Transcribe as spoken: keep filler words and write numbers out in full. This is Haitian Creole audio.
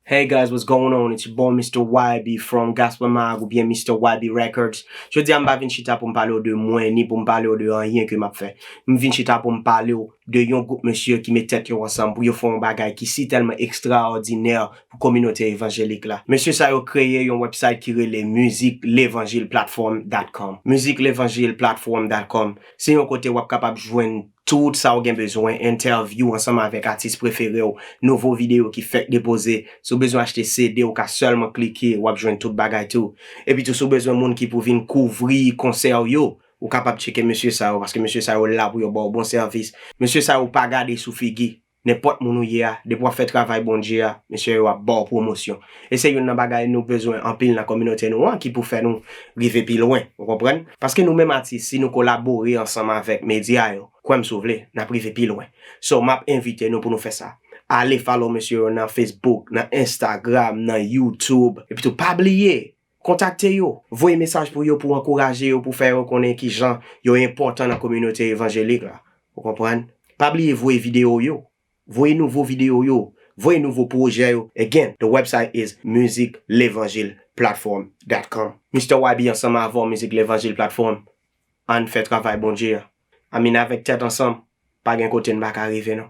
Hey guys, what's going on? It's your boy Mister Y B from Gospel Mag oubyen Mister Y B Records. Jodi a m pa vin chita pou m pale w de mwen, ni pou m pale w de anyen ke m ap fè. M vin chita pou m pale w de yon gwoup mesye ki met tèt yo ansanm pou yo fè yon bagay ki si tèlman ekstraòdinè pou kominote evanjelik la. Mesye sa yo kreye yon website ki rele Music Levanjil Platform dot com. Music Levanjil Platform dot com se yon kote w ap kapab jwenn tout sa w gen bezwen, entèvyou ansanm avèk atis prefere w, nouvo videyo ki fèk depoze. Si w bezwen achte C D, ou ka sèlman klike, w ap jwenn tout bagay tou. Epi tou, si w bezwen moun ki pou vin kouvri konsè w yo, ou kapab tcheke mesye sa yo, paske mesye sa yo la pou yo ba w bon sèvis. Mesye sa yo pa gade sou figi. Nenpòt moun ou ye a, depi w ap fè travay Bondye a, mesye yo ap ba w pwomosyon. E se youn nan bagay nou bezwen anpil nan kominote nou an ki pou fè nou rive pi lwen, ou konprann? Paske nou menm atis, si nou kolabore ansanm avèk medya yo, kwè m si w vle, n ap rive pi lwen. So, m ap envite nou pou nou fè sa. Ale follow mesye yo nan Facebook, nan Instagram, nan YouTube. Epi tou, pa bliye, kontakte yo. Voye mesaj pou yo, pou ankouraje yo, pou fè yo konnen kijan yo enpòtan nan kominote evanjelik la. Ou konprann? Pa bliye voye videyo yo. Voye nouvo videyo yo. Voye nouvo pwojè yo. Again, the website is music levanjil platform dot com. Mister Y B ansanm avè w, Music Levanjil Platform. Ann fè travay Bondye a. Ann avèk tèt ansanm, pa gen kote n pa ka rive non.